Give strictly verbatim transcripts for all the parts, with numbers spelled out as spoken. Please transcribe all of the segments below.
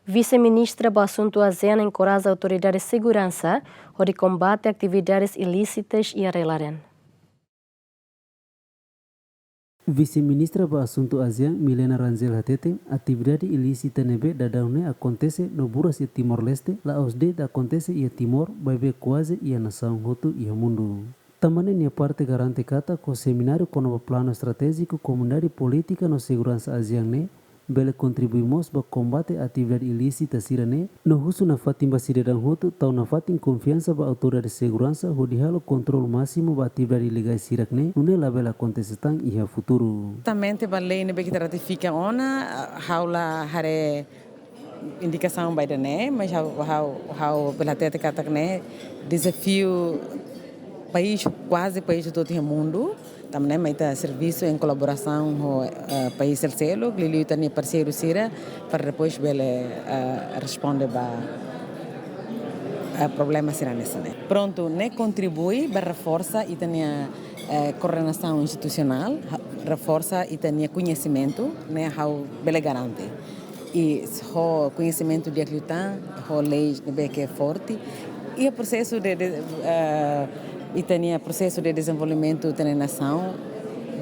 Vise-Ministra ba Asuntu ASEAN enkoraja autoridade seguransa hodi kombate atividades ilísitas iha rai-laran. Vise-Ministra ba Asuntu ASEAN, Milena Rangel hateten, atividade ilísita ne'ebé daudaun ne'e akontese no buras iha Timor-Leste, la'ós de'it akontese iha Timor, maibé kuaze iha nasaun hotu iha mundu. Tanba ne'e nia parte garante katak ho semináriu kona-ba planu estratéjiku komunidade polítika no seguransa ASEAN ne'e, bele kontribui mós ba kombate atividade ilísita sira-ne'e, no husu nafatin ba sidadaun hotu tau nafatin konfiansa ba autoridade seguransa hodi halo kontrolu másimu ba atividade ilegais sira-ne'e, nune'e labele akontese tan iha futuru. Exatamente, ba lei ne'ebé ke ita ratifika ona, ha'u la haree indikasaun ba ida-ne'e, mas ha'u, ha'u, ha'u bele hatete katak ne'e dezafiu país, kuaze país hotu iha mundu. Tanba ne'e mak ita servisu em kolaborasaun ho, eh, país seluk-seluk, liuliu ita-nia parseiru sira, para depois bele, eh, responde ba, eh, problema sira hanesan ne'e. Prontu, ne'e kontribui ba reforsa ita-nia, eh, koordenasaun institusionál, ha-, reforsa ita-nia koñesimentu, ne'e ha'u bele garante. I ho koñesimentu di'ak liután, ho lei ne'ebé ke forte. I prosesu de, de, eh, ita-nia prosesu de dezenvolvimentu ita-nia nasaun,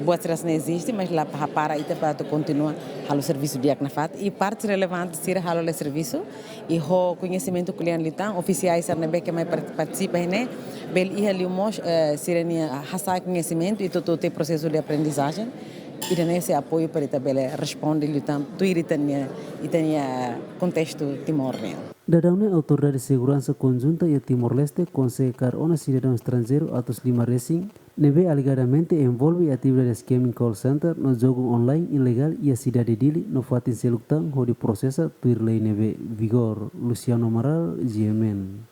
buat sira ne'e eziste, mas la pa-, para ita para atu kontinua halo servisu di'ak nafatin. I parte relevante sira halo hela servisu, i ho koñesimentu kle'an liután, ofisiais sira ne'ebé ke mai par-, partisipa iha ne'e, bele iha liu mós, eh, sira-nia hasa'e koñesimentu, i tuir prosesu de aprendizajen. Ida-ne'e sei apoiu para ita bele responde liután tuir ita-nia, ita-nia kontestu Timor nian. Daudaun ne'e Autoridade Seguransa Konjunta iha Timor-Leste konsege kaer ona sidadaun estranjeiru atus lima resin, ne'ebé alegadamente envolve iha atividade scamming call center no jogu online ilegál iha sidade Dili no fatin seluk tan hodi prosesa tuir lei ne'ebé vigor. Luciano Amaral, G M N.